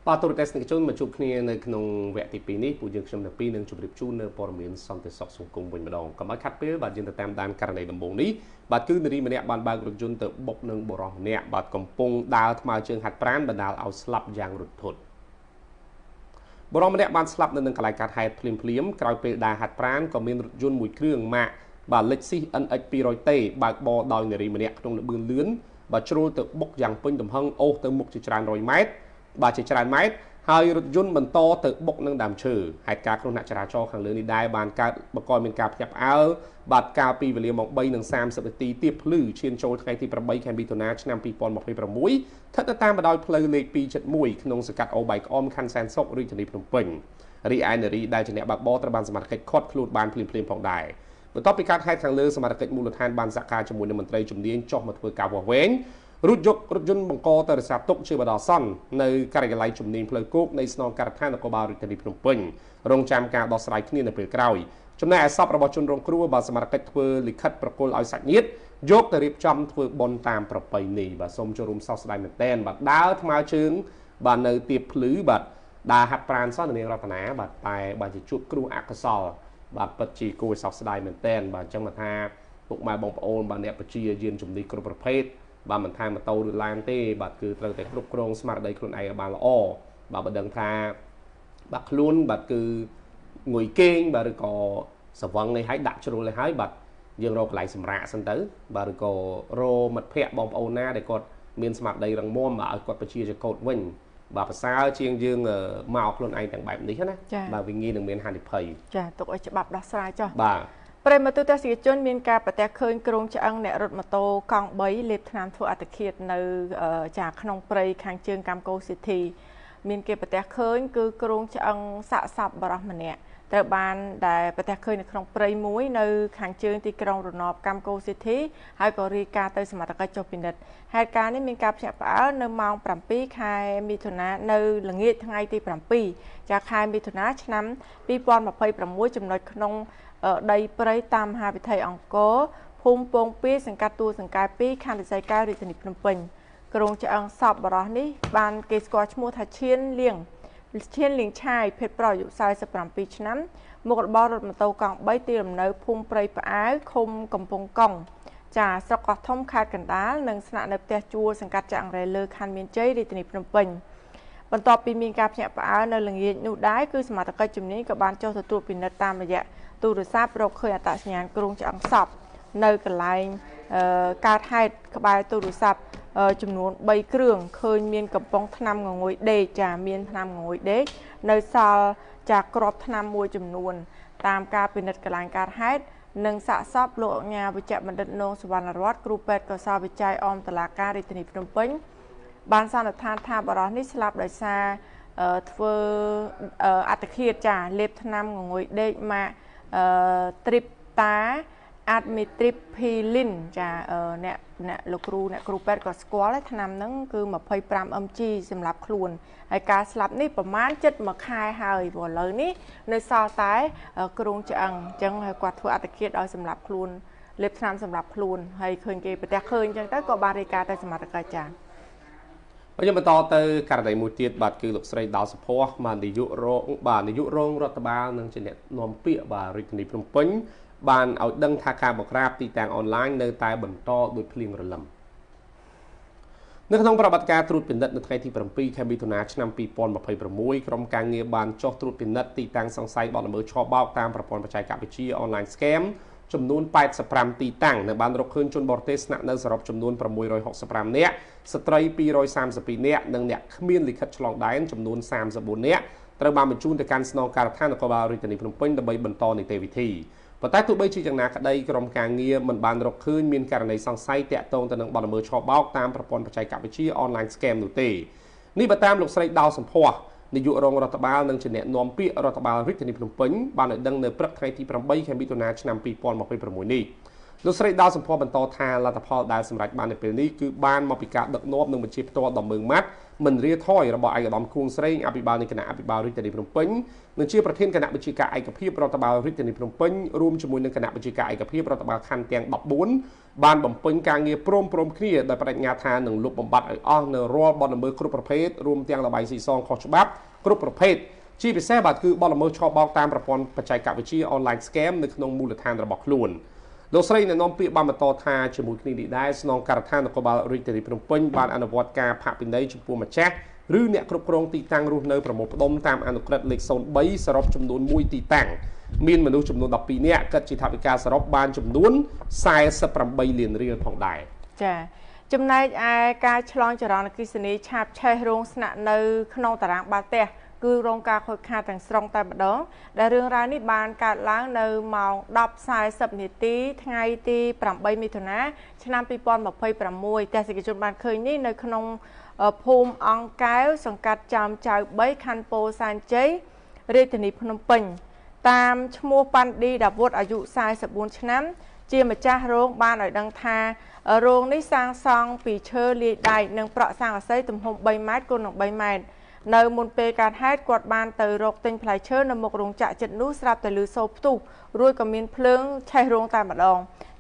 បាទទូរទស្សនិកជនមកជួបគ្នានៅក្នុងវគ្គទី2នេះពួកយើងខ្ញុំទាំងពីរនឹងជម្រាបជូននៅព័ត៌មានសន្តិសុខសង្គមវិញម្ដងកុំឲ្យខាត់ពេលបាទយើងទៅតាមដានករណីដំបូងនេះបាទគឺនារីម្នាក់បានបើករថយន្តទៅបុកនឹងបុរសម្នាក់បាទកំពុងដើរថ្មើរជើងហាត់ប្រាណបណ្ដាលឲ្យស្លាប់យ៉ាងរន្ធត់បុរសម្នាក់បានស្លាប់នៅនឹងកន្លែងកើតហេតុភ្លាមភ្លាមក្រោយពេលដើរហាត់ប្រាណក៏មានរថយន្តមួយគ្រឿងម៉ាកបាទ Lexus NX 200T បើកបរដោយនារីម្នាក់ក្នុងល្បឿនលឿនបាទជ្រុលទៅបុកយ៉ាងពេញទំហឹងអូសទៅមុខជាច្រើនរយម៉ែត្របាទជាច្រើនម៉ែត្រហើយរថយន្តបន្តទៅបុកនឹងដើមឈើហេតុការណ៍គ្រោះថ្នាក់ចរាចរណ៍ខាងលើនេះដែរបានកើតបង្កមានការភ្ញាក់ផ្អើលបាទកាលពីវេលាម៉ោង3:30នាទីទៀបភ្លឺឈានចូលថ្ងៃទី8ខែមិថុនាឆ្នាំ2026ស្ថិតនៅតាមបណ្ដោយផ្លូវលេខ271ក្នុងសង្កាត់អូបែកក្អមខណ្ឌសែនសុខរាជធានីភ្នំពេញរីឯនារីដែលជាអ្នកបើកបរត្រូវបានសមត្ថកិច្ចឃាត់ខ្លួនបានភ្លាមៗផងដែរបន្ទាប់ពីកើតហេតុខាងលើសមត្ថកិច្ចមូលដ្ឋានបានសហការជាមួយនឹងមន្ត្រីជំនាញចុះមកធ្វើការវាស់វែងរួចយករថយន្តបង្កទៅរក្សាទុកជាបណ្ដោះអាសន្ននៅការិយាល័យជំនាញផ្លូវគោកនៃស្នងការដ្ឋាននគរបាលរាជធានីភ្នំពេញរងចាំការដោះស្រាយគ្នានៅពេលក្រោយចំណែកឯសពរបស់ជនរងគ្រោះបាទសមត្ថកិច្ចធ្វើលិខិតប្រគល់ឲ្យសាច់ញាតិយកទៅរៀបចំធ្វើបុណ្យតាមប្រពៃណីបាទសូមចូលរួមសោកស្ដាយមែនទែនបាទដើរថ្មើរជើងបាទនៅទៀបភ្លឺបាទដើរហាត់ប្រាណសោះនាងរតនាបាទតែបាទជាជួបគ្រោះអកុសលបាទពិតជាគួរឲ្យសោកស្ដាយមែនទែនបាទអញ្ចឹងមកថាពុកម៉ែបងប្អូនបាទអ្នកបជាយានជំនិះគ្រប់ប្រភេទបាទមិនថាម៉ូតូឬឡានទេបាទគឺត្រូវតែគ្រប់គ្រងស្មារតីខ្លួនឯងឲ្យបានល្អបាទបើដឹងថាបាទខ្លួនបាទគឺងុយគេងបាទឬក៏សវឹងនេះឲ្យដាក់ជ្រុលនេះឲ្យបាទយើងរកកន្លែងសម្រាកសិនទៅបាទឬក៏រមិត្តភ័ក្តិបងប្អូនណាដែលគាត់មានស្មារតីរឹងមាំបាទឲ្យគាត់បជាចកោតវិញបាទប្រសើរជាងយើងមកខ្លួនឯងទាំងបែបនេះណាបាទវាងាយនឹងមានហានិភ័យចាទុកឲ្យច្បាប់ដោះស្រាយចុះបាទប្រិយមិត្តទស្សនិកជនមានការប្រទះឃើញគ្រោងឆ្អឹងអ្នករត់ម៉ូតូកង់3លេបថ្នាំធ្វើអត្តឃាតនៅចាក្នុងព្រៃខាងជើងកម្មកោស៊ីធីមានគេប្រទះឃើញគឺគ្រោងឆ្អឹងសាកសពបរោះម្នាក់ត្រូវបានដែលប្រទះឃើញនៅក្នុងព្រៃមួយនៅខាងជើងទីក្រុងរណបកម្មកោស៊ីធីហើយក៏រាយការណ៍ទៅសមត្ថកិច្ចចុះពិនិត្យហេតុការណ៍នេះមានការភ្ញាក់ផ្អើលនៅម៉ោង7ខែមិថុនានៅល្ងាចថ្ងៃទី7ចាខែមិថុនាឆ្នាំ2026ចំណុចក្នុងដីព្រៃតាមមហាវិថីអង្គរភូមិពងពីសង្កាត់ទួលសង្កែ2ខណ្ឌឫស្សីកែវរាជធានីភ្នំពេញគ្រោងឆ្អឹងសពបរោះនេះបានគេស្គាល់ឈ្មោះថាឈៀនលៀងឆាយភេទប្រុសអាយុ47ឆ្នាំមុខរបររត់ម៉ូតូកង់3ទីលំនៅភូមិព្រៃផ្អើឃុំកំពង់កុងចាស្រុកកោះធំខេត្តកណ្ដាលនិងស្នាក់នៅផ្ទះជួលសង្កាត់ចាក់អង្រែលើខណ្ឌមានជ័យរាជធានីភ្នំពេញបន្ទាប់ពីមានការភ្ញាក់ផ្អើលនៅល្ងាចនោះដែរគឺសមត្ថកិច្ចជំនាញក៏បានចុះទៅត្រួតពិនិត្យតាមរយៈទូរស័ព្ទរកឃើញអត្តសញ្ញាណគ្រោងឆ្អឹងសពនៅកន្លែងកើតហេតុក្បែរទូរស័ព្ទចំនួន3គ្រឿងឃើញមានកំប៉ុងថ្នាំងងុយដេកចាមានថ្នាំងងុយដេកនៅសល់ចាក្របថ្នាំមួយចំនួនតាមការពិនិត្យកន្លែងកើតហេតុនិងសាកសពលោកអញ្ញាវិជ្ជបណ្ឌិតនងសវណ្ណរតគ្រូពេទ្យកសលវិច័យអមតឡាការរាជធានីភ្នំពេញបានសន្និដ្ឋានថាបរិសនេះស្លាប់ដោយសារធ្វើអត្តឃាតចាលេបថ្នាំងងុយដេកម៉ាកទ្រីបតាអាតមីទ្រីភីលីនចាអ្នកលោកគ្រូអ្នកគ្រូពេទ្យក៏ស្គាល់ដែរថ្នាំហ្នឹងគឺ25 mg សម្រាប់ខ្លួនហើយការស្លាប់នេះប្រហែលជិត1ខែហើយព្រោះឥឡូវនេះនៅសល់តែគ្រោងឆ្អឹងអញ្ចឹងហើយគាត់ធ្វើអត្តឃាតឲ្យសម្រាប់ខ្លួនលេបថ្នាំសម្រាប់ខ្លួនហើយឃើញគេប្រទះឃើញអញ្ចឹងទៅក៏បានរាយការណ៍ទៅសមត្ថកិច្ចចាខ្ញុំបន្តទៅករណីមួយទៀតបាទគឺលោកស្រីដោសុភ័ក្របាទនាយករងបាទនាយករងរដ្ឋបាលនិងជាអ្នកនាំពាក្យបាទរាជធានីភ្នំពេញបានឲ្យដឹងថាការបង្ក្រាបទីតាំងអនឡាញនៅតែបន្តដោយភ្លៀងរលឹមនៅក្នុងប្រតិបត្តិការត្រួតពិនិត្យនៅថ្ងៃទី7ខែមិថុនាឆ្នាំ2026ក្រុមការងារបានចុះត្រួតពិនិត្យទីតាំងសង្ស័យបទល្មើសឆបោកតាមប្រព័ន្ធបច្ចេកវិទ្យាអនឡាញ scam ចំនួន85ទីតាំងនិងបានរកឃើញជនបរទេសស្នាក់នៅសរុបចំនួន665នាក់ស្ត្រី232នាក់និងអ្នកគ្មានលិខិតឆ្លងដែនចំនួន34នាក់ត្រូវបានបញ្ជូនទៅកាន់ស្នងការដ្ឋាននគរបាលរាជធានីភ្នំពេញដើម្បីបន្តនីតិវិធីប៉ុន្តែទោះបីជាយ៉ាងណាក្តីក្រុមការងារមិនបានរកឃើញមានករណីសង្ស័យតាក់ទងទៅនឹងបទល្មើសឆបោកតាមប្រព័ន្ធបច្ចេកវិទ្យាអនឡាញ scam នោះទេនេះបើតាមលោកស្រីដោសម្ផស្សនាយករងរដ្ឋបាលនិងជាអ្នកនាំពាក្យរដ្ឋបាលរាជធានីភ្នំពេញបានឲ្យដឹងនៅព្រឹកថ្ងៃទី8ខែមិថុនាឆ្នាំ2026នេះ លោកស្រីដាវសម្ផស្សបន្តថាលទ្ធផលដែលសម្រេចបាននៅពេលនេះគឺបានមកពីការដឹកនាំនិងបញ្ជាផ្ទាល់ដ៏ម៉ឺងម៉ាត់មិនរាថយរបស់ឯកឧត្តមគួងស្រេងអភិបាលនៃគណៈអភិបាលរាជធានីភ្នំពេញនិងជាប្រធានគណៈបញ្ជាការឯកភាពរដ្ឋបាលរាជធានីភ្នំពេញរួមជាមួយនឹងគណៈបញ្ជាការឯកភាពរដ្ឋបាលខណ្ឌទាំង14បានបំពេញការងារព្រមគ្នាដោយបដិញ្ញាថានឹងលុបបំបាត់ឲ្យអស់នៅរាល់បទល្មើសគ្រប់ប្រភេទរួមទាំងល្បែងស៊ីសងខុសច្បាប់គ្រប់ប្រភេទជាពិសេសបាទគឺបទល្មើសឆបោកតាមប្រព័ន្ធបច្ចេកវិទ្យា online scam នៅក្នុងមូលដ្ឋានរបស់ខ្លួនលោកស្រីណែនាំពាក្យបានបន្តថាជាមួយគ្នានេះដែរស្នងការដ្ឋាននគរបាលរាជធានីភ្នំពេញបានអនុវត្តការផាកពិន័យចំពោះម្ចាស់ឬអ្នកគ្រប់គ្រងទីតាំងរស់នៅប្រមូលផ្ដុំតាមអនុក្រឹត្យលេខ03សរុបចំនួន1ទីតាំងមានមនុស្សចំនួន12នាក់គិតជាថវិកាសរុបបានចំនួន48លានរៀលផងដែរចា៎ចំណែកឯការឆ្លងចរន្តអគ្គិសនីឆាបឆេះរោងស្នាក់នៅក្នុងតារាងបាល់ទះគឺរងការខូចខាតទាំងស្រុងតែម្ដងដែលរឿងរ៉ាវនេះបានកើតឡើងនៅម៉ោង10:40នាទីថ្ងៃទី8មិថុនាឆ្នាំ2026ទស្សនិកជនបានឃើញនេះនៅក្នុងភូមិអង្គកែវសង្កាត់ចោមចៅ3ខណ្ឌពោធិ៍សែនជ័យរាជធានីភ្នំពេញតាមឈ្មោះប៉ាន់ឌីដាវុតអាយុ44ឆ្នាំជាម្ចាស់រោងបានឲ្យដឹងថារោងនេះសាងសង់ពីឈើលាយដែកនិងប្រក់ស័ង្កសីទំហំ3ម៉ែត្រគុណនឹង3ម៉ែត្រនៅមុនពេលកើតហេតុគាត់បានទៅរកទិញផ្លែឈើនៅមុខរោងចក្រជិតនោះស្រាប់តែឮសូរផ្ទុះរួចក៏មានភ្លើងឆេះរោងតែម្ដង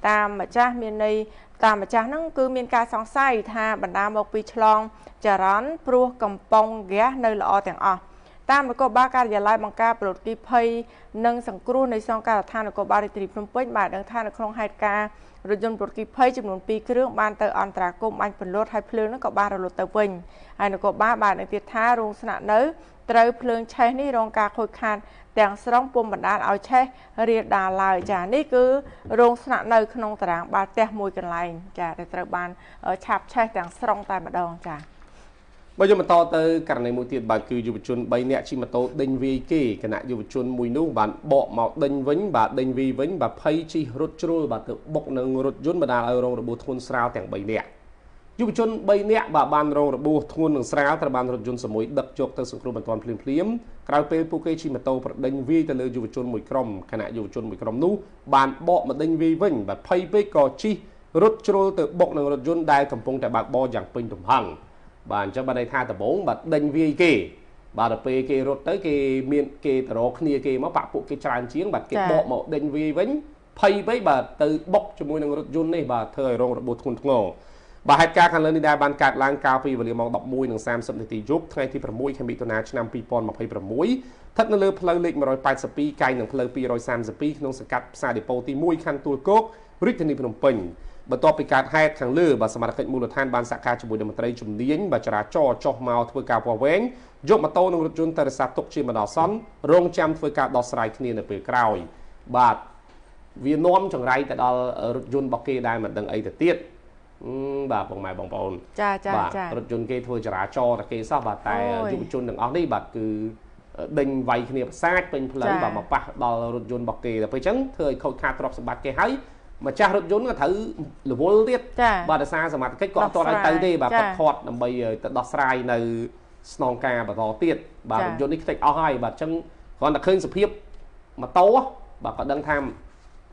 តាមម្ចាស់មានន័យតាមម្ចាស់ហ្នឹងគឺមានការសង្ស័យថាបណ្ដាមកពីឆ្លងចរន្តព្រោះកំប៉ុងហ្គាសនៅល្អទាំងអស់តាមនគរបាលការិយាល័យបង្ការពលរដ្ឋភ័យនិងសង្គ្រោះនៃស្នងការដ្ឋាននគរបាលរាជធានីភ្នំពេញបានដឹងថានៅក្នុងហេតុការណ៍រថយន្តពលរដ្ឋភ័យចំនួន2គ្រឿងបានទៅអន្តរាគមន៍បាញ់ពន្លត់ហើយភ្លើងនោះក៏បានរលត់ទៅវិញហើយនគរបាលបានដឹងទៀតថារោងស្នាក់នៅត្រូវភ្លើងឆេះនេះរងការខូចខាតទាំងស្រុងពុំបណ្ដាលឲ្យឆេះរាលដាលឡើយចានេះគឺរោងស្នាក់នៅក្នុងតារាងបាល់ទះមួយកន្លែងចាដែលត្រូវបានឆាបឆេះទាំងស្រុងតែម្ដងចាបើយើងបន្តទៅករណីមួយទៀតបាទគឺយុវជន3នាក់ជិះម៉ូតូដេញវាយគេគណៈយុវជនមួយនោះបានបកមកដេញវិញបាទដេញវាយវិញបាទភ័យជិះរត់ជ្រុលបាទទៅបុកនឹងរថយន្តបណ្ដាលឲ្យរងរបួសធ្ងន់ស្រាលទាំង3នាក់យុវជន3នាក់បាទបានរងរបួសធ្ងន់និងស្រាលត្រូវបានរថយន្តសមួយដឹកយកទៅសង្គ្រោះបន្ទាន់ភ្លាមៗក្រោយពេលពួកគេជិះម៉ូតូប្រដេញវាយទៅលើយុវជនមួយក្រុមគណៈយុវជនមួយក្រុមនោះបានបកមកដេញវាយវិញបាទភ័យពេកក៏ជិះរត់ជ្រុលទៅបុកនឹងរថយន្តដែលកំពុងតែបើកបរយ៉ាងពេញទំហឹងបាទអញ្ចឹងបានន័យថាដំបូងបាទដេញវាយគេបាទដល់ពេលគេរត់ទៅគេមានគេទៅរកគ្នាគេមកបាក់ពួកគេច្រើនជាងបាទគេបកមកដេញវាយវិញភ័យពេកបាទទៅបុកជាមួយនឹងរថយន្តនេះបាទធ្វើឲ្យរងរបួសធ្ងន់ធ្ងរបាទហេតុការណ៍ខាងលើនេះដែរបានកើតឡើងកាលពីវេលាម៉ោង11:30នាទីយប់ថ្ងៃទី6ខែមិថុនាឆ្នាំ2026ស្ថិតនៅលើផ្លូវលេខ182កែងនឹងផ្លូវ232ក្នុងសង្កាត់ផ្សារដេប៉ូទី1ខណ្ឌទួលគោករាជធានីភ្នំពេញបន្ទាប់ពីកើតហេតុខាងលើបាទសមត្ថកិច្ចមូលដ្ឋានបានសហការជាមួយនឹងមន្ត្រីជំនាញបាទចរាចរណ៍ចុះមកធ្វើការវាស់វែងយកម៉ូតូនិងរថយន្តទៅរក្សាទុកជាបណ្ដោះអាសន្នរងចាំធ្វើការដោះស្រាយគ្នានៅពេលក្រោយបាទវានាំចង្រៃទៅដល់រថយន្តរបស់គេដែរមិនដឹងអីទៅទៀតបាទពុកម៉ែបងប្អូនចាចាចារថយន្តគេធ្វើចរាចរណ៍តែគេសោះបាទតែយុវជនទាំងអស់នេះបាទគឺដេញវាយគ្នាប្រសាទពេញផ្លូវបាទមកប៉ះដល់រថយន្តរបស់គេដល់ពេលអញ្ចឹងធ្វើឲ្យខូចខាតទ្រព្យសម្បត្តិគេហើយម្ចាស់រថយន្តក៏ត្រូវរវល់ទៀតបាទដោយសារសមត្ថកិច្ចក៏អត់ទាន់ឲ្យទៅទេបាទគាត់ខាត់ដើម្បីទៅដោះស្រាយនៅស្នងការបន្តទៀតបាទរថយន្តនេះខ្ទេចអស់ហើយបាទអញ្ចឹងគ្រាន់តែឃើញសភាពម៉ូតូបាទក៏ដឹងថា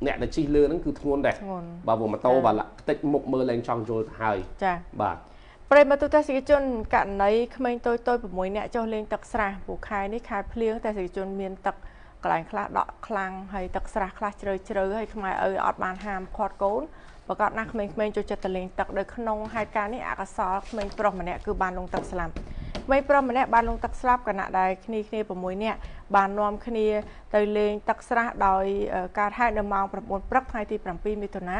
អ្នកដែលជិះលើហ្នឹងគឺធ្ងន់ដែរបាទព្រោះម៉ូតូបាទខ្ទេចមុខមើលឡើងចង់យល់ទៅហើយចាបាទប្រិយមិត្តទស្សនិកជនករណីក្មេងតូចៗ6នាក់ចុះលេងទឹកស្រះព្រោះខែនេះខែភ្លៀងទស្សនិកជនមានទឹកកន្លែងខ្លះដក់ខ្លាំងហើយទឹកស្រះខ្លះជ្រៅជ្រៅហើយខ្មែរឪអត់បានហាមឃាត់កូនប្រកាសណាស់ក្មេងៗចូលចិត្តទៅលេងទឹកដោយក្នុងហេតុការណ៍នេះអកុសលក្មេងប្រុសម្នាក់គឺបានលងទឹកស្លាប់ក្មេងប្រុសម្នាក់បានលងទឹកស្លាប់ខណៈដែលគ្នា6នាក់បាននាំគ្នាទៅលេងទឹកស្រះដោយកើតហេតុនៅម៉ោង9ព្រឹកថ្ងៃទី7មិថុនា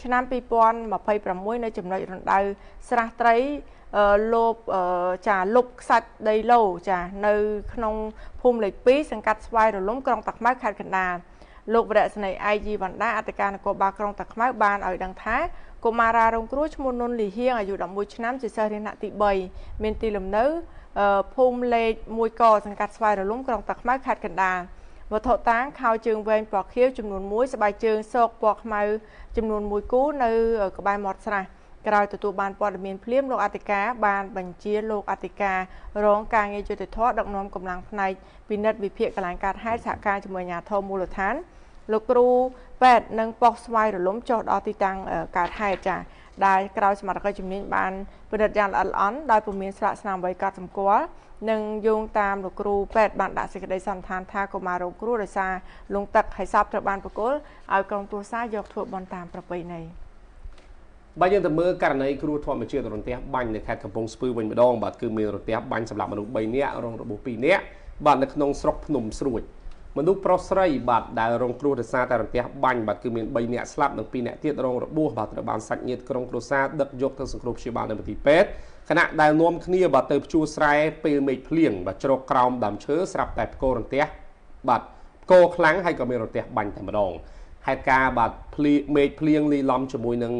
ឆ្នាំ2026នៅចំណុចរណ្ដៅស្រះត្រីលុបខ្សាច់ដីឡូចានៅក្នុងភូមិលេខ2សង្កាត់ស្វាយរលំក្រុងតាខ្មៅខេត្តកណ្ដាលលោកវរៈសេនីយ៍ឯកយីវណ្ដាអធិការនគរបាលក្រុងតាខ្មៅបានឲ្យដឹងថាកុមារារងគ្រោះឈ្មោះនុនលីហៀងអាយុ11ឆ្នាំជាសិស្សរៀនថ្នាក់ទី3មានទីលំនៅភូមិលេខ1កសង្កាត់ស្វាយរលំក្រុងតាខ្មៅខេត្តកណ្ដាលវត្ថុតាងខោជើងវែងពណ៌ខៀវចំនួន1ស្បែកជើងសោកពណ៌ខ្មៅចំនួន1គូនៅក្បែរមាត់ស្រះក្រោយទទួលបានព័ត៌មានភ្លាមលោកអធិការបានបញ្ជាលោកអធិការរងការងារយុត្តិធម៌ដឹកនាំកម្លាំងផ្នែកពិនិត្យវិភាគកន្លែងកើតហេតុសហការជាមួយអាជ្ញាធរមូលដ្ឋាន លោកគ្រូពេទ្យនិងប៉ុស្តិ៍ស្វ័យរលំចុះដល់ទីតាំងកើតហេតុចាដែលក្រោយសមត្ថកិច្ចជំនាញបានពិនិត្យយ៉ាងល្អិតល្អន់ដោយពុំមានស្លាកស្នាមអ្វីកត់សម្គាល់និងយោងតាមលោកគ្រូពេទ្យបានដាក់សេចក្តីសន្និដ្ឋានថាកុមាររងគ្រោះដោយសារលង់ទឹកហើយសពត្រូវបានប្រគល់ឲ្យក្រុមគ្រួសារយកធ្វើបុណ្យតាមប្រពៃណីបាទយើងទៅមើលករណីគ្រោះធម្មជាតិរន្ទះបាញ់នៅខេត្តកំពង់ស្ពឺវិញម្ដងបាទគឺមានរន្ទះបាញ់សម្រាប់មនុស្ស3នាក់រងរបួស2នាក់បាទនៅក្នុងស្រុកភ្នំស្រួចមនុស្សប្រុសស្រីបាទដែលរងគ្រោះដោយសារតែរន្ទះបាញ់បាទគឺមាន3នាក់ស្លាប់និង2នាក់ទៀតរងរបួសបាទត្រូវបានសាច់ញាតិក្រុមគ្រួសារដឹកយកទៅសង្គ្រោះព្យាបាលនៅមន្ទីរពេទ្យខណៈដែលនាំគ្នាបាទទៅភ្ជួរស្រែពេលមេឃភ្លៀងបាទជ្រកក្រោមដើមឈើស្រាប់តែផ្គររន្ទះបាទផ្គរខ្លាំងហើយក៏មានរន្ទះបាញ់តែម្ដងហេតុការណ៍បាទមេឃភ្លៀងលីឡំជាមួយនឹង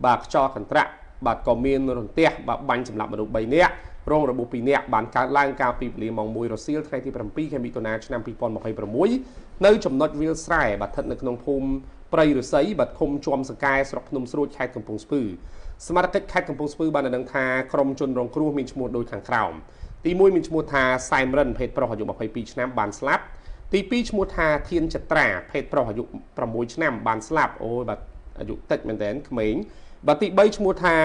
បាទខ្យល់កន្ត្រាក់បាទក៏មានរន្ទះបាទបាញ់សម្រាប់មនុស្ស3នាក់រងរបួស2នាក់បានកើតឡើងកាលពីវេលាម៉ោង1រសៀលថ្ងៃទី7ខែមិថុនាឆ្នាំ2026នៅចំណុចវាលស្រែបាទស្ថិតនៅក្នុងភូមិព្រៃឫស្សីបាទឃុំជាំសង្កែស្រុកភ្នំស្រួចខេត្តកំពង់ស្ពឺសមត្ថកិច្ចខេត្តកំពង់ស្ពឺបានឲ្យដឹងថាក្រុមជនរងគ្រោះមានឈ្មោះដូចខាងក្រោមទី1មានឈ្មោះថាសែមរិនភេទប្រុសអាយុ22ឆ្នាំបានស្លាប់ទី2ឈ្មោះថាធានចត្រាភេទប្រុសអាយុ6ឆ្នាំបានស្លាប់អូយបាទអាយុតិចមែនទែនក្មេងបាទទី3ឈ្មោះថា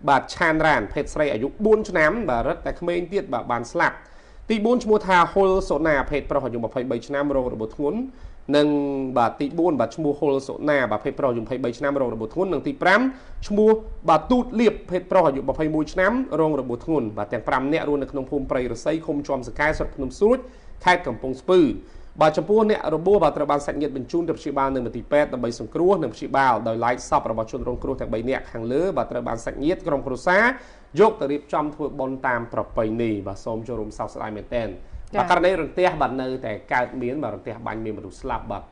បាទឆានរ៉ានភេទស្រីអាយុ4ឆ្នាំបាទរឹតតែក្មេងទៀតបាទបានស្លាប់ទី4ឈ្មោះថាហ៊ុលសូណាភេទប្រុសអាយុ23ឆ្នាំរងរបួសធ្ងន់និងបាទទី4បាទឈ្មោះហ៊ុលសូណាបាទភេទប្រុសអាយុ23ឆ្នាំរងរបួសធ្ងន់និងទី5ឈ្មោះបាទទូតលៀបភេទប្រុសអាយុ21ឆ្នាំរងរបួសធ្ងន់បាទទាំង5នាក់រស់នៅក្នុងភូមិព្រៃឫស្សីឃុំជាំសង្កែស្រុកភ្នំស្រួចខេត្តកំពង់ស្ពឺបាទចំពោះអ្នករបួសបាទត្រូវបានសាច់ញាតិបញ្ជូនទៅព្យាបាលនៅមន្ទីរពេទ្យដើម្បីសង្គ្រោះនិងព្យាបាលដោយឡែកសពរបស់ជនរងគ្រោះទាំង3នាក់ខាងលើបាទត្រូវបានសាច់ញាតិក្រុមគ្រួសារយកទៅរៀបចំធ្វើបុណ្យតាមប្រពៃណីបាទសូមចូលរួមសោកស្ដាយមែនទែនបាទករណីរន្ទះបាទនៅតែកើតមានបាទរន្ទះបាញ់មានមនុស្សស្លាប់បាទ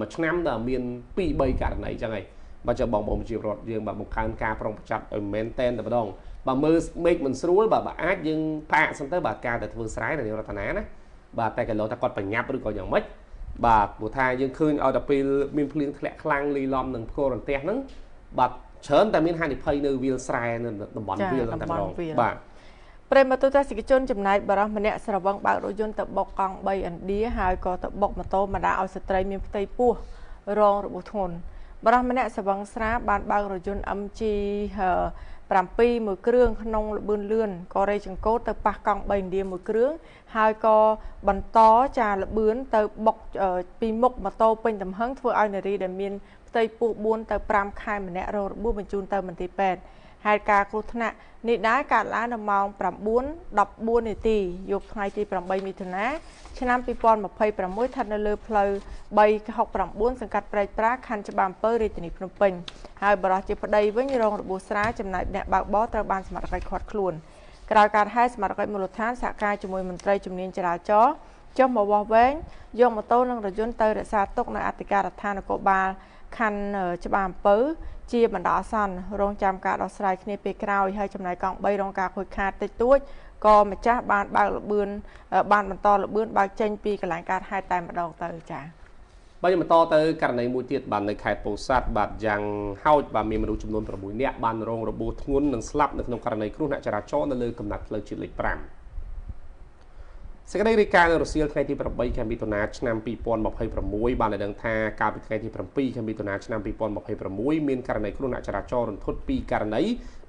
មួយឆ្នាំដល់មាន2 3ករណីចឹងហើយបាទចុះបងប្អូនប្រជាពលរដ្ឋយើងបាទបង្កើនការប្រុងប្រយ័ត្នឲ្យមែនទែនតែម្ដងបាទមើលមេឃមិនស្រួលបាទអាចយើងផ្អាកសិនទៅបាទការទៅធ្វើស្រែនៅរតនាណាបាទតែកន្លោថាគាត់បញ្ញាប់ឬក៏យ៉ាងម៉េចបាទព្រោះថាយើងឃើញឲ្យតែពេលមានភ្លៀងធ្លាក់ខ្លាំងលីឡំនឹងផ្គររន្ទះហ្នឹងបាទច្រើនតែមានហានិភ័យនៅវាលស្រែនៅតំបន់វាលតែម្ដងបាទប្រិមត្តទស្សនិកជនចំណែកបរិសម្នាក់ស្រវឹងបើករថយន្តទៅបុកកង់3ឥណ្ឌាហើយក៏ទៅបុកម៉ូតូបណ្ដាឲ្យស្ត្រីមានផ្ទៃពោះរងរបួសធ្ងន់បរិសម្នាក់ស្រវឹងស្រាបានបើករថយន្ត MG 7មួយគ្រឿងក្នុងល្បឿនលឿនក៏រៃចង្កូតទៅប៉ះកង់3ឥណ្ឌាមួយគ្រឿងហើយក៏បន្តចាល្បឿនទៅបុកពីមុខម៉ូតូពេញទំហឹងធ្វើឲ្យនារីដែលមានផ្ទៃពោះ4ទៅ5ខែម្នាក់រងរបួសបញ្ជូនទៅមន្ទីរពេទ្យហេតុការណ៍គ្រោះថ្នាក់នេះដែរកើតឡើងនៅម៉ោង9:14នាទីយប់ថ្ងៃទី8មិថុនាឆ្នាំ2026ស្ថិតនៅលើផ្លូវ369សង្កាត់ព្រែកប្រាខណ្ឌច្បារអំពៅរាជធានីភ្នំពេញហើយបរិសុទ្ធជាប្តីវិញរងរបួសស្រាលចំណែកអ្នកបើកបរត្រូវបានសមត្ថកិច្ចឃាត់ខ្លួនក្រោយការហេតុសមត្ថកិច្ចមូលដ្ឋានសហការជាមួយមន្ត្រីជំនាញចរាចរណ៍ចុះមកវាស់វែងយកម៉ូតូនិងរថយន្តទៅរក្សាទុកនៅអធិការដ្ឋាននគរបាលខណ្ឌច្បារអំពៅជាបណ្ដោះអាសន្នរងចាំការដោះស្រាយគ្នាពេលក្រោយហើយចំណែកកង់3រងការខូចខាតតិចតួចក៏ម្ចាស់បានបើកល្បឿនបានបន្តល្បឿនបើកចេញពីកន្លែងកើតហេតុតែម្ដងទៅចា៎បាទយើងបន្តទៅករណីមួយទៀតបាទនៅខេត្តពោធិ៍សាត់បាទយ៉ាងហោចបាទមានមនុស្សចំនួន6នាក់បានរងរបួសធ្ងន់និងស្លាប់នៅក្នុងករណីគ្រោះថ្នាក់ចរាចរណ៍នៅលើកំណាត់ផ្លូវជាតិលេខ5សេចក្តីរាយការណ៍នៅរសៀលថ្ងៃទី8ខែមិថុនាឆ្នាំ2026បានឲ្យដឹងថាកាលពីថ្ងៃទី7ខែមិថុនាឆ្នាំ2026មានករណីគ្រោះថ្នាក់ចរាចរណ៍រន្ធត់2ករណី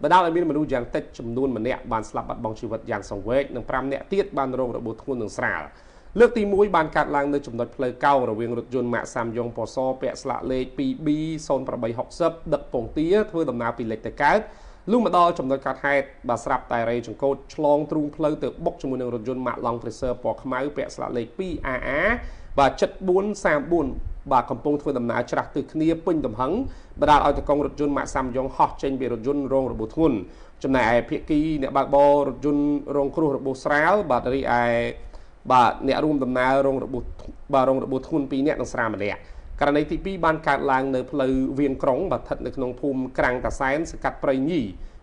បណ្ដាលឲ្យមានមនុស្សយ៉ាងតិចចំនួនម្នាក់បានស្លាប់បាត់បង់ជីវិតយ៉ាងសង្វេគនិង5នាក់ទៀតបានរងរបួសធ្ងន់និងស្រាលលើកទី1បានកើតឡើងនៅចំណុចផ្លូវកោងរវាងរថយន្តម៉ាកសាំយ៉ុងពណ៌សពាក់ស្លាកលេខ 2B0860 ដឹកពងទាធ្វើដំណើរពីលិចទៅកើតលុះមកដល់ចំណុចកើតហេតុបាទស្រាប់តែរេចង្កូតឆ្លងទ្រូងផ្លូវទៅបុកជាមួយនឹងរថយន្តម៉ាក Land Cruiser ពណ៌ខ្មៅពាក់ស្លាកលេខ 2AA បាទ7434បាទកំពុងធ្វើដំណើរច្រាស់ទិសគ្នាពេញទំហឹងបណ្ដាលឲ្យតកងរថយន្តម៉ាកសាំយ៉ុងហោះចេញពីរថយន្តរងរបួសធ្ងន់ចំណែកឯភាគីអ្នកបើកបររថយន្តរងគ្រោះរបួសស្រាលបាទរីឯបាទអ្នករួមដំណើររងរបួសបាទរងរបួសធ្ងន់2នាក់និងស្រាលម្នាក់ករណីទី2បានកើតឡើងនៅផ្លូវវៀងក្រុងបាទស្ថិតនៅក្នុងភូមិក្រាំងតាសែនសង្កាត់ព្រៃញី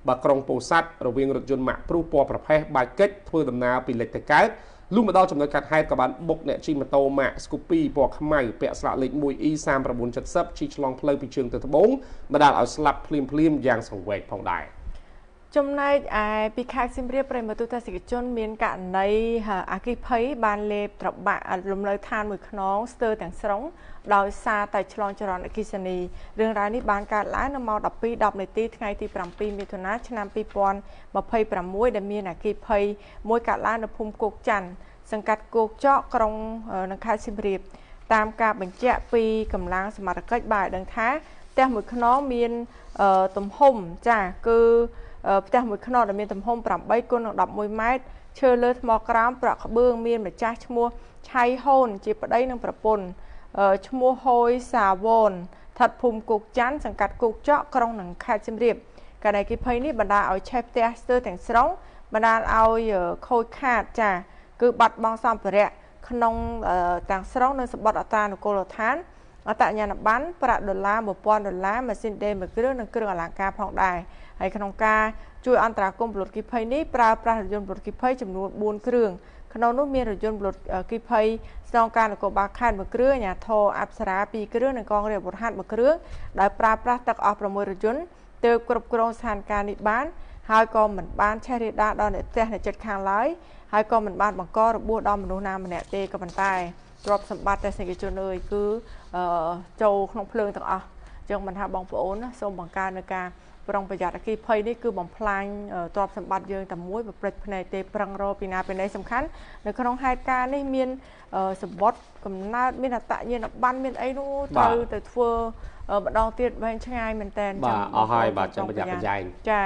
បាទក្រុងពោធិ៍សាត់រវាងរថយន្តម៉ាកព្រុសពណ៌ប្រផេះបាច់កិច្ចធ្វើដំណើរពីលិចទៅកើតលុះមកដល់ចំណុចកាត់ហេតុក៏បានបុកអ្នកជិះម៉ូតូម៉ាក Scoopy ពណ៌ខ្មៅពាក់ស្លាកលេខ 1E3970 ជិះឆ្លងផ្លូវពីជើងទៅត្បូងបណ្ដាលឲ្យស្លាប់ភ្លាមៗយ៉ាងសង្វេគផងដែរ ចំណែកឯពីខេត្តសៀមរាបប្រិយមិត្តទស្សនិកជនមានករណីអគ្គិភ័យបានលេបត្របាក់លំនៅឋានមួយខ្នងស្ទើរទាំងស្រុងដោយសារតែឆ្លងចរន្តអគ្គិសនីរឿងរ៉ាវនេះបានកើតឡើងនៅម៉ោង12:10នាទីថ្ងៃទី7មិថុនាឆ្នាំ2026ដែលមានអគ្គិភ័យមួយកើតឡើងនៅភូមិគោកច័ន្ទសង្កាត់គោកចកក្រុងនិងខេត្តសៀមរាបតាមការបញ្ជាក់ពីកម្លាំងសមត្ថកិច្ចបានដឹងថាផ្ទះមួយខ្នងមានទំហំចាគឺផ្ទះមួយខ្នងដែលមានទំហំ8គុណនឹង11ម៉ែត្រឈើលើថ្មក្រោមប្រក់ក្បឿងមានម្ចាស់ឈ្មោះឆៃហូនជាប្តីនិងប្រពន្ធឈ្មោះហូយសាវនស្ថិតភូមិគោកច័ន្ទសង្កាត់គោកចកក្រុងនិងខេត្តសៀមរាបករណីគិភ័យនេះបណ្ដាលឲ្យឆេះផ្ទះស្ទើរទាំងស្រុងបណ្ដាលឲ្យខូចខាតចាគឺបាត់បង់សម្ភារៈក្នុងទាំងស្រុងនិងសម្បត្តិអត្រានុកូលដ្ឋានអត្តញ្ញាណប័ណ្ណប្រាក់ដុល្លារ1000ដុល្លារម៉ាស៊ីនដេរមួយគ្រឿងនិងគ្រឿងអលង្ការផងដែរហើយក្នុងការជួយអន្តរាគមន៍ពលរដ្ឋគិភ័យនេះប្រើប្រាស់រថយន្តពលរដ្ឋគិភ័យចំនួន4គ្រឿងក្នុងនោះមានរថយន្តពលរដ្ឋគិភ័យស្នងការនគរបាលខេត្តមួយគ្រឿងអាជ្ញាធរអប្សរា2គ្រឿងនិងកងរាជអាវុធហត្ថមួយគ្រឿងដែលប្រើប្រាស់ទឹកអស់6រថយន្តទើបគ្រប់គ្រងស្ថានភាពនេះបានហើយក៏មិនបានឆេះរាលដាលដល់អ្នកផ្ទះអ្នកជិតខាងឡើយហើយក៏មិនបានបង្ករបួសដល់មនុស្សណាម្នាក់ទេក៏ប៉ុន្តែទ្រព្យសម្បត្តិតែសេដ្ឋកិច្ចជនអើយគឺចូលក្នុងភ្លើងទាំងអស់អញ្ចឹងមិនថាបងប្អូនសូមបង្កើននៅការប្រុងប្រយ័ត្នអគ្គិភ័យនេះគឺបំផ្លាញទ្រព្យសម្បត្តិយើងតែមួយប្រព្រឹត្តភ្នែកទេប្រឹងរកពីណាពីណីសំខាន់នៅក្នុងហេតុការណ៍នេះមានសម្បត្តិកំណើតមានអត្តញ្ញាណប័ណ្ណមានអីនោះត្រូវទៅធ្វើម្ដងទៀតវែងឆ្ងាយមែនតើបាទអស់ហើយបាទចាំប្រយ័ត្នប្រយែង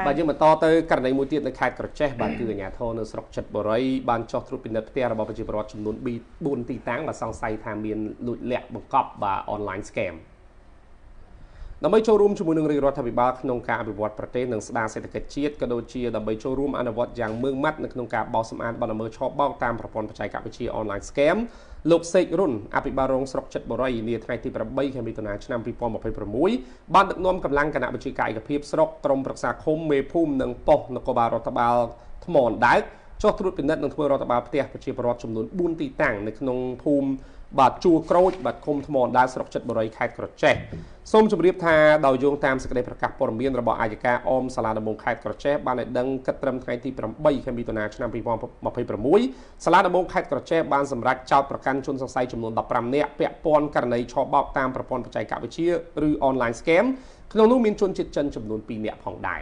បាទយើងបន្តទៅករណីមួយទៀតនៅខេត្តក្រចេះបាទគឺអាជ្ញាធរនៅស្រុកចិត្តបុរីបានចុះត្រួតពិនិត្យផ្ទះរបស់ប្រជាពលរដ្ឋចំនួន4ទីតាំងបាទសង្ស័យថាមានលួចលាក់បង្កប់បាទ online scam ដើម្បីចូលរួមជាមួយនឹងរាជរដ្ឋាភិបាលក្នុងការអភិវឌ្ឍប្រទេសនិងស្ដារសេដ្ឋកិច្ចជាតិក៏ដូចជាដើម្បីចូលរួមអនុវត្តយ៉ាងម៉ឺងម៉ាត់នៅក្នុងការបោសសម្អាតបទល្មើសឆបោកតាមប្រព័ន្ធបច្ចេកវិទ្យា online scam លោកសេករុនអភិបាលរងស្រុកចិត្តបុរីនាថ្ងៃទី8ខែមិថុនាឆ្នាំ2026បានដឹកនាំកម្លាំងគណៈបញ្ជាការឯកភាពស្រុកក្រុមប្រឹក្សាឃុំមេភូមិនិងប៉ុស្តិ៍នគរបាលរដ្ឋបាលថ្មអណ្ដើកចុះត្រួតពិនិត្យនិងធ្វើរដ្ឋបាលផ្ទះប្រជាពលរដ្ឋចំនួន4ទីតាំងនៅក្នុងភូមិបាទជួរក្រូចបាទឃុំថ្មអណ្ដើកស្រុកចិត្តបុរីខេត្តក្រចេះសូមជម្រាបថាដោយយោងតាមសេចក្តីប្រកាសព័ត៌មានរបស់អាយកាអមសាលាដំបងខេត្តក្រចេះបានឲ្យដឹងគិតត្រឹមថ្ងៃទី8ខែមិថុនាឆ្នាំ2026សាលាដំបងខេត្តក្រចេះបានសម្រេចចោទប្រកាន់ជនសង្ស័យចំនួន15នាក់ពាក់ព័ន្ធករណីឆបោកតាមប្រព័ន្ធបច្ចេកវិទ្យាឬ online scam ក្នុងនោះមានជនជាតិចិនចំនួន2នាក់ផងដែរ